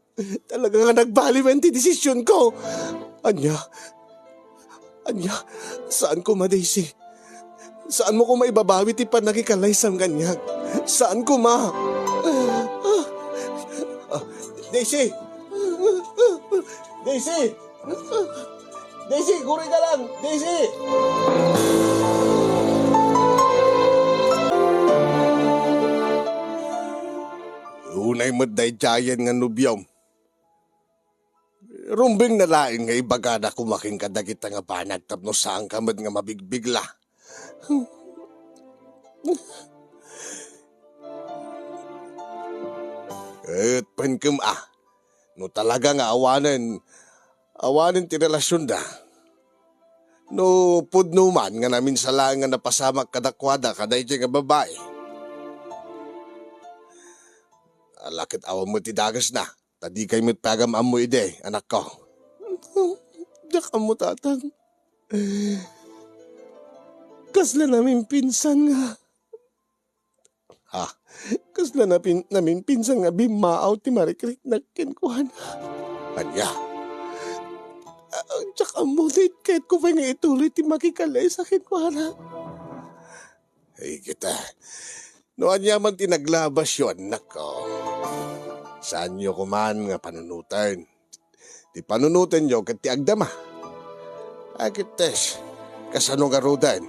Talaga nga nagbaliwen ti desisionko. Ania? Ania? Saan koma, Daisy? Saanmo koma ibabawi ti pannakikalaysam kaniak? Saan koma? Ah, Daisy! Daisy! Daisy, guri ka lang! Daisy! Unay met daydiayen nga nobiom. Rumbeng na laeng nga ibagana koma kenka dagita nga banag tapno saanka met nga mabigbigla. Ket penkem a, no talaga nga awanen, awanen ti relasionda, no pudno man nga naminsan laeng nga napasamak kadakuada kadaydiay nga babai, ala ket awan met ti dagesna. Ta dikay met pay agam-ammo idi, anakko. Diak ammo, Tatang. Kasla namimpinsan nga. Ha? Kasla napin-, namimpinsan nga bimmaaw ti marikriknak kenkuana. Ania? Ah, diak ammo, ti kayatko pay nga ituloy ti makikalaysa kenkuana. Ay, kita. No ania man ti naglabasyo, annakko, saanyo koman nga panunoten. Ti panunotenyo ket ti agdama. Ay, ket, kasano ngaruden?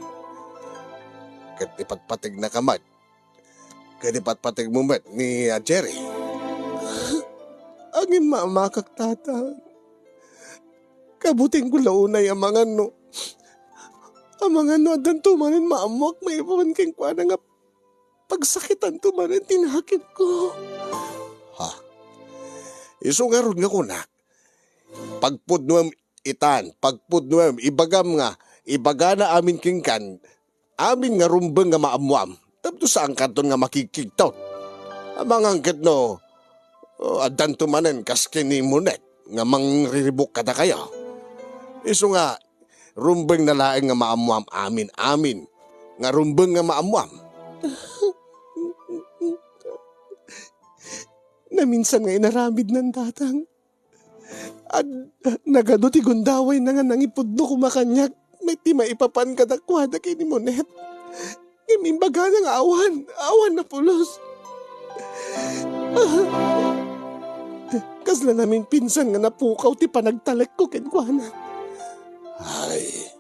Ket ipatpategnaka met. Ket ipatpategmo met ni, ah, Jerry. Agin maamakak, Tatang. Kabutengko la unay amangan no, amangan no addanto manen maammoak maipapan kenkuana nga pagsakitanto manen ti nakemko. Ha? Isu ngarud nga kunak, Pagpudnuem itan, pagpudnuem, ibagam nga, ibagana amin kenkan, amin nga rumbeng nga maammuam. Tapno saankanton nga makigkigtot. Amangan ket no, oh, addanto manen kas ken ni Monet nga mangriribuk kadakayo. Isu nga, rumbeng na laeng nga maammuam amin, amin, nga rumbeng nga maammuam. Naminsan nga inaramidnan, Tatang. Ad-, nagadu ti gundawayna nga nangipudno koma kaniak, met ti maipapan kadakuada ken ni Monet. Ngem imbagana nga awan, awan a pulos. Kasla naminpinsan nga napukaw ti panagtalekko kenkuana. Ay,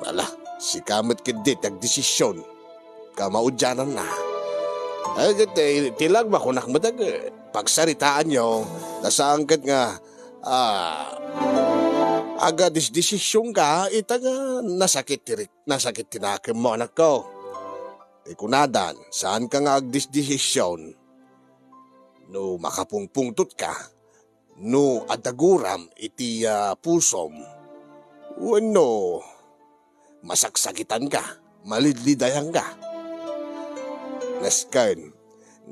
ala, sika met ketdi ti agdesision. Kamaudiananna. Ay, ket, eh, ti lagma, kunak met, eh, pagsaritaanyo, ta saan ket nga, ah, agadesdesisionka, ita nga nasakit ti rik-, nasakit ti nakemmo, anakko. Ti kunadan, saanka nga agdesdesision no makapungpungtotka, no adda guram iti, ah, pusom, wenno masaksakitanka, malidlidayangka. Nasken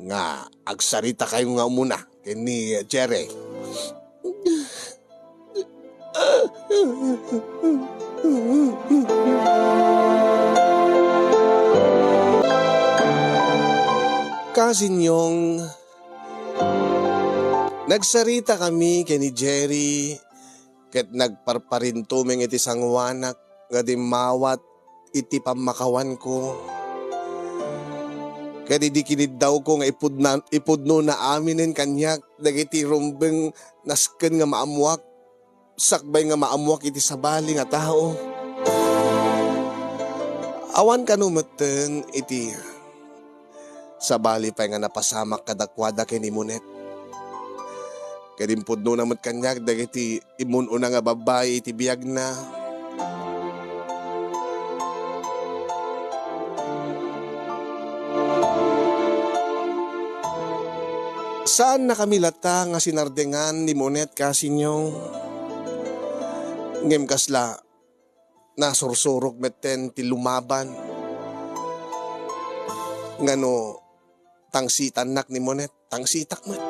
nga agsaritakayo nga umuna ken ni Jerry. Kasinyong, nagsaritakami ken ni Jerry ket nagparparintumeng iti sangoanak nga dimmawat iti pammakawanko. Ket idi kiniddawko nga ipudna-, ipudnona aminen kaniak dagiti rumbeng nasken nga maammuak, sakbay nga maammuak iti sabali nga tao. Awan kano metten iti sabali pay nga napasamak kadakuada ken ni Monet. Ket impudnona met kaniak dagiti immun-una nga babbai iti biagna. Saannakami latta nga sinardengan ni Monet, Kasinyong. Ngem kasla, nasursurok metten ti lumaban. Nga no tangsitannak ni Monet, tangsitak met.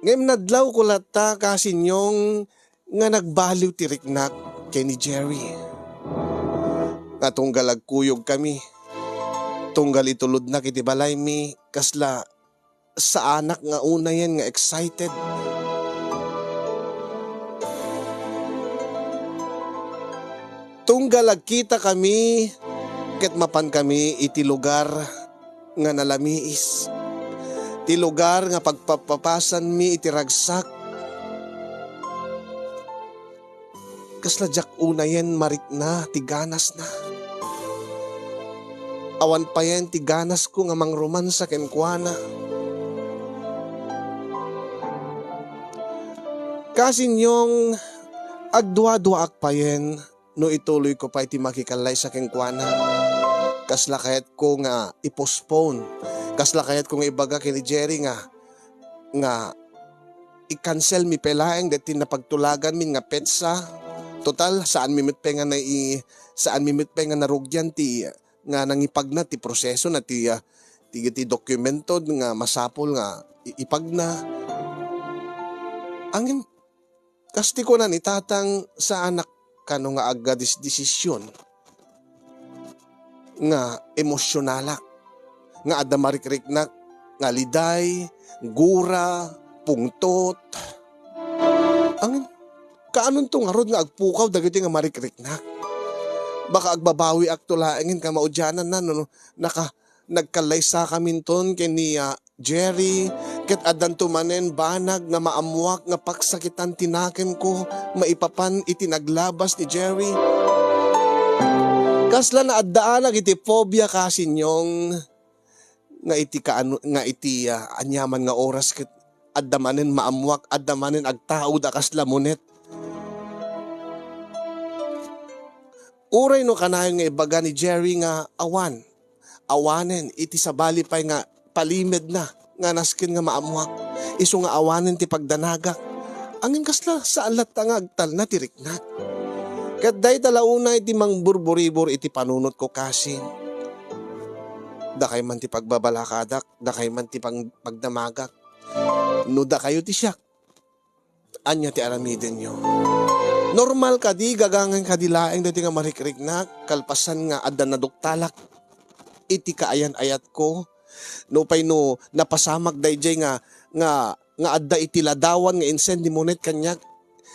Ngem nadlawko latta, Kasinyong, nga nagbaliw ti riknak ken ni Jerry. Nga tunggal agkuyogkami, tunggal itulodnak iti balaymi, kasla saanak nga unayen nga excited. Tunggal agkitakami ket mapankami iti lugar nga nalamiis, ti lugar nga pagpappapasanmi iti ragsak. Kasla diak unayen marikna ti ganasna. Awan payen ti ganasko nga mangromansa kenkuana. Kasinyong, agduaduaak payen no ituloyko pay ti makikallaysa kenkuana. Kasla kayatko nga i-postpone. Kasla kayatko nga ibaga ken ni Jerry nga, nga i-cancel mi pay laeng daytoy napagtulaganmin nga petsa. Total, saanmi met pay nga nai-, saanmi met pay nga narugian ti, nga nangipagna ti proseso na ti, ah, ti, ti dokumento nga masapul nga i-, ipagna. Angin, kas ti kuna ni Tatang, saanak kano nga agdesdesision nga emosionalak, nga adda marikriknak nga liday, gura, pungtot. Angin, kaanonto ngarud nga agpukaw dagiti nga marikriknak? Baka agbabawiakto laengen kamaudiananna no naka-, nagkallaysakaminton ken ni, ah, Jerry, ket addanto manen banag nga maammuak nga pagsakitan ti nakemko maipapan iti naglabas ni Jerry. Kasla naaddaanak iti phobia, Kasinyong, nga iti kaano-, nga iti, ah, aniaman nga oras ket adda manen maammuak, adda manen agtaud a kasla Monet. Uray no kanayon nga ibaga ni Jerry nga awan, awanen iti sabali pay nga palimedna nga nasken nga maammuak. isu nga awanen ti pagdanagak. Ngem kasla, saan latta nga agtalna ti riknak. Ket dayta la unay ti mangburburibor iti panunotko, kasin. Dakay man ti pagbabalakadak, dakay man ti pang-, pagdamagak. No dakayo ti siak, ania ti aramidenyo? Normal kadi, gagangan kadi laeng daytoy nga marikriknak, kalpasan nga adda naduktalak iti kaayan-ayatko? Nupay no napasamak daydiay nga, nga, nga adda iti ladawan nga insen ni Monet kaniak,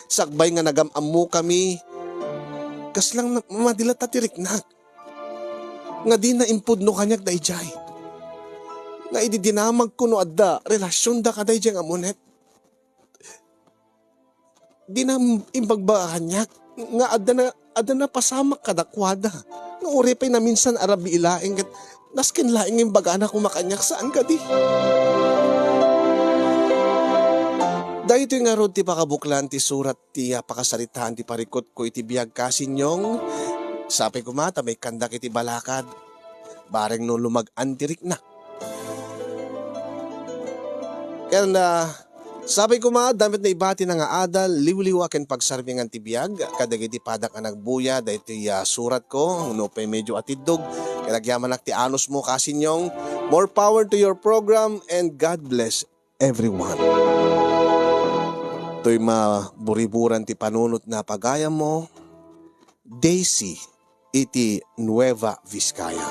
sakbay nga nagam-ammokami, kaslang na-, madi latta ti riknak. Nga dina impudno kaniak daydiay. Nga idi dinamagko no adda relasionda kadaydiay nga Monet, dina imbagbaga kaniak nga adda na, adda napasamak kadakuada. Nga uray pay naminsan a rabii laeng ket nasken laeng nga imbagana koma kaniak, saan kadi? Daytoy ngarud ti pakabuklan ti surat ti, ah, pakasaritaan ti parikutko iti biag, kasinyong. Sapay koma ta maikkandak iti balakad. Bareng no lumag-an ti riknak. Ken, ah, sapay koma, adda met naibati nga adal, liwliwa ken pagsarmingan ti biag kadagiti padak a nagbuya daytoy, ah, suratko, nupay medyo atiddog, ket agyamanak ti anusmo, kasinyong. More power to your program and God bless everyone. Toy maburiburan ti panunot na pagayammo, Daisy iti Nueva Vizcaya.